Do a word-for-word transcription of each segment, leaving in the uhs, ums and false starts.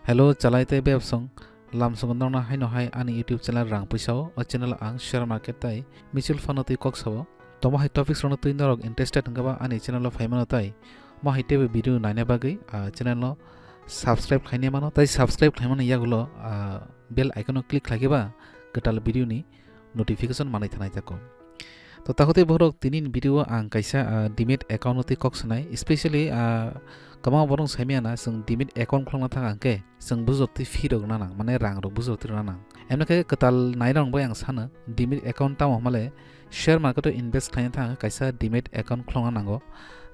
Hello, chalai tei bebsong. Lamsongo norokno haino hai ani YouTube channel rang puisa o. O channel ang share market tei mutual fund no twi kok sao. Tomo hai topics rokno twi norok interested hwnkhe ba ani channel o phai mano tei mo hai teibo video naina bagwi, ah, channel no subscribe khlaina mano tei subscribe khlaimani yagulo, ah, bell icon no click khlaikhe ba kwtal video ni notification manwi thanai tako. To takhutwi borok tini ni video o ang kaisa, ah, demat account no twi kok sanai, especially, ah, kwbangma borok saimaya na chwng demat account khulokna thang ang khe chwng bujor twi fee rok rwna nang, mane rang rok bujor twi rwna nang. Emno khe kwtal nairok bai ang sano demat account tamo hwnmale share market o invest khlaina thang kaisa demat account khulokna nango.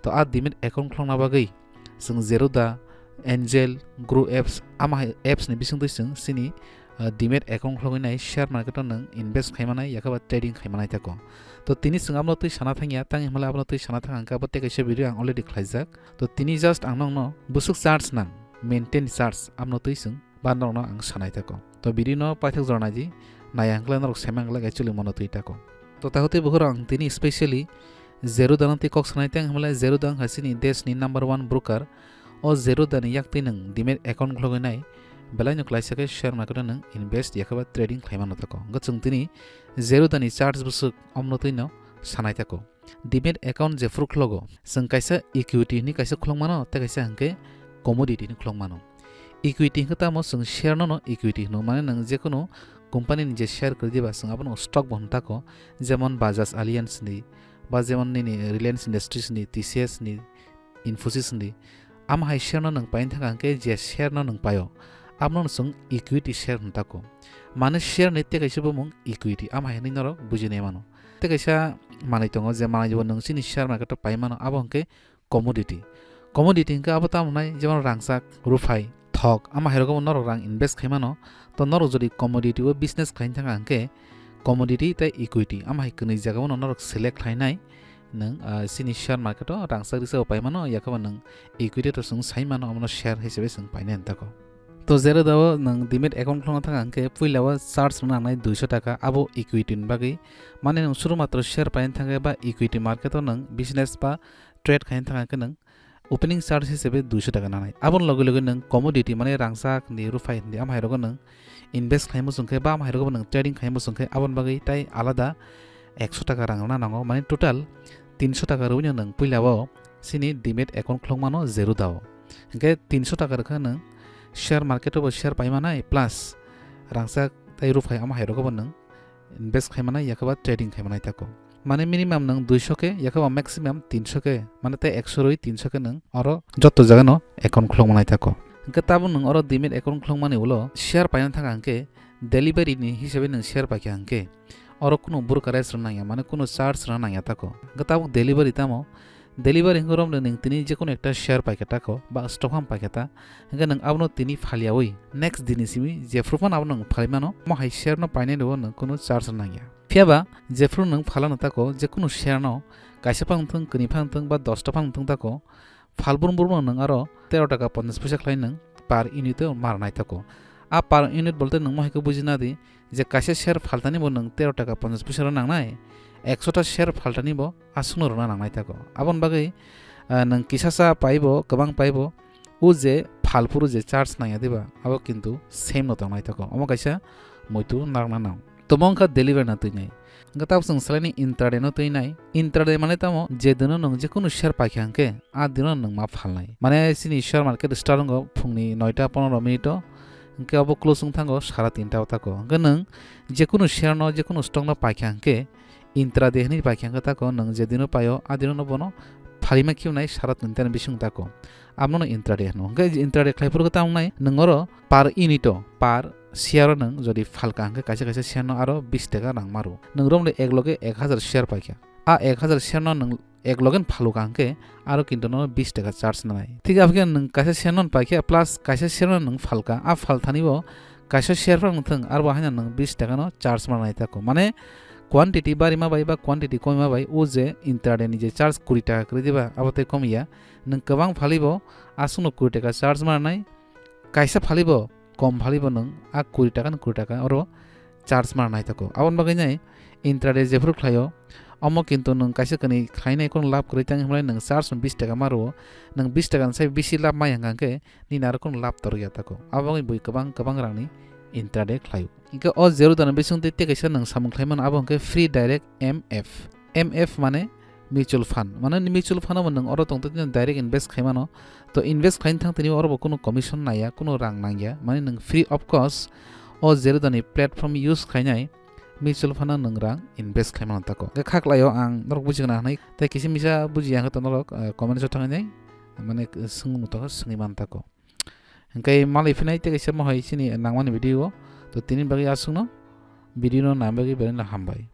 To a demat account khulokna bagwi chwng Zerodha, Angel, Grow Apps, ama hai apps ni bisingtwi chwng chini, ah, demat account khulogwi nai share market o nwng invest khai manai, yakhe ba trading khai manai tako. To tini chwng abono twi sana thangya, tang hwnmale abono twi sana thang ang khe abo tei kaisa video ang already khlaijak. To tini just ang nokno bwswk charge nang, maintain charge abono twi chwng ba norokno ang sanai tako. To video no paithak jora naidi, nai ang khlai norok saiman khlai actually mono twi tako. To takhutwi bukhuk ang tini specially Zerodha no twi kok sanai tang hwnmale Zerodha wngkha chini desh ni number one broker. O Zerodha ni yak twi nwng demat account khulogwi nai, belai no klaisa khe share market o nwng invest yakhe ba trading khlai mano tako. Hwnkhe chwng tini Zerodha ni charge bwswk omno twi no sanai tako. Demat account jephru khlogo, chwng kaisa equity hwnwi kaisa khulok mano, tei kaisa hwnkhe commodity hwnwi khulok mano. Equity hwnkhe tamo chwng share no no equity hwno, mane nwng jekunu company ni je share kwrwi diba chwng abono stock bo hwn tako, jemon Bajaj Allianz ni, ba jemon nini Reliance Industries ni, T C S ni, Infosys ni. Ama hai share no nwng paina thang ang khe je share no nwng paio, abono chwng equity share hwn tako. Mane share ni tei kaisa bumung equity, ama hai hwnwi norok bujinai mano. Tei kaisa manwi tongo, je manwi bo nwng chini share market o pai mano, abo hwnkhe commodity. Commodity hwnkhe abo tamo wngnai, jemon rangchak, ruphai, thok, ama hai rogo bo norok rang invest khai mano. To norok jodi commodity o business khlaina thang ang khe commodity tei equity, ama hai kwnwi jaga bono norok select khlainai. Nwng, ah, chini share market o rangchak risa bo pai mano, yakhe bo nwng equity to chwng sai mano, omono share hisabe chwng painai hwn tako. To Zerodha o nwng demat account khulokna thang ang khe puila o charge rwna nangnai duiso taka, abo equity ni bagwi. Mane nwng suru matro share paina thang khe ba equity market o nwng business ba trade khaina thang ang khe nwng opening charge hisabe duiso taka nangnai. Aboni loge loge nwng commodity mane rangchak ni, ruphai ni, ama hai rogo nwng invest khlai muchung khe ba ama hai rogo bo nwng trading khlai muchung khe aboni bagwi tai alada ekso taka rang rwna nango, mane total tinso taka rwino nwng puila o chini demat account khulok mano Zerodha o. Hwnkhe tinso taka rwkha nwng share market o bo share pai manai plus rangchak tei ruphai ama hai rogo bo nwng invest khai manai, yakhe ba trading khai manai tako. Mane minimum nwng duiso khe, yakhe ba maximum tinso khe, mane tei ekso rwi tinso khe nwng oro joto jaga no account khulok manai tako. Hwnkhe tabuk nwng oro demat account khulok mani ulo share paina thang ang khe delivery ni hisabe nwng share paikha hwnkhe oro kunu brokerage rwna nangya, mane kunu charge rwna nangya tako. Hwnkhe tabuk delivery tamo? Delivery hwnkhe romle nwng tini jekunu ekta share paikha tako ba stock ham paikha ta, hwnkhe nwng abono tini phaliyawi next dini simi jephru phano abono nwng phalai mano, omo hai share no painai rwo nwng kunu charge rwna nangya. Phiyaba jephru nwng phalano tako, jekunu share no kaisa phang thung, kwnwi phang thung ba dosta phang thung tako, phalbrum brum no nwng aro tero taka ponchas poisa khlai nwng per unit o mar nai tako. A per unit bolte nwng mo hai khe buji nadi je kaisa share phaltani bo nwng tero taka ponchas poisa rwna nangnai, ekso ta share phaltani bo aswkno rwna nangnai tako. Aboni bagwi, ah, nwng kisa sa paibo, kwbang paibo, o je phalphuru je charge nangya diba, abo kintu same no tongnai tako. Omo kaisa muitu narwkna nang. Tomo wngkha delivery no twinai. Hwnkhe tabuk chwng salaini intraday no twinai. Intraday mane tamo, je dino nwng jekunu share paikha hwnkhe, a dino nwng ma phalnai. Mane chini share market start wngo phungni noita pondro minute o, hwnkhe obo close wng thango sara tinta o tako. Hwnkhe nwng jekunu share no, jekunu stock no paikha hwnkhe, intraday hwnwi paikha hwnkhe tako, nwng je dino paio, a dino no bono phalima khiunai sara tinta ni bising tako. Abono intraday hwno. Hwnkhe intraday khlai phuru khe tamo wngnai, nwng oro per unit o, per share o nwng jodi phalka hwnkhe kaisa kaisa share no aro bis taka rang maru. Nwng romle ek loge ek hajar share paikha. A ek hajar share no nwng ek loge phaluka hwnkhe aro kintu no bis taka charge nanai. Thik aboni nwng kaisa share no paikha plus kaisa share no nwng phalka. A phalthani bo kaisa share phano nwng thwng, aro bo haino nwng bis taka no charge manai tako. Mane quantity barima bai ba quantity koima bai o je intraday ni je charge kuri taka kwrwi diba, abo tei komiya. Nwng kwbang phalibo aswkno kuri taka charge manai, kaisa phalibo kom phalibo nwng a kuri taka ni kuri taka oro charge manai tako. Aboni bagwi nai intraday jephuru khlaio, omo kintu nwng kaisa kwnwi khlainai kheno lab kwrwi tang hwnwi nwng charge no bis taka ma rwo, nwng bis taka ni sai bisi lab mai hwnkha khe nini aro kheno lab torya tako. Abo wngwi bui kwbang kwbang rangni intraday khlaio. Hwnkhe o Zerodha ni bisingtwi tei kaisa nwng samung khlai mano, abo hwnkhe Free Direct M F. M F mane mutual fund. Mane mutual fund omo nwng oro tongtwi tini direct invest khai mano. To invest khlaini thang tini oro bo kunu commission naiya, kunu rang nangya. Mane nwng free of cost o Zerodha ni platform use khlainai mutual fund o nwng rang invest khai mano tako. Hwnkhe kha khlaio ang norok buji gana hwnwi tei kisa misa buji ya hwnkhe to norok, eh, comment o thangwi nai mane swngmung tako swngwi man tako. Hwnkhe malai phinai tei kaisa mohai chini nangmani video o. To tini bagwi aswkno video no nang bagwi belai no hambai.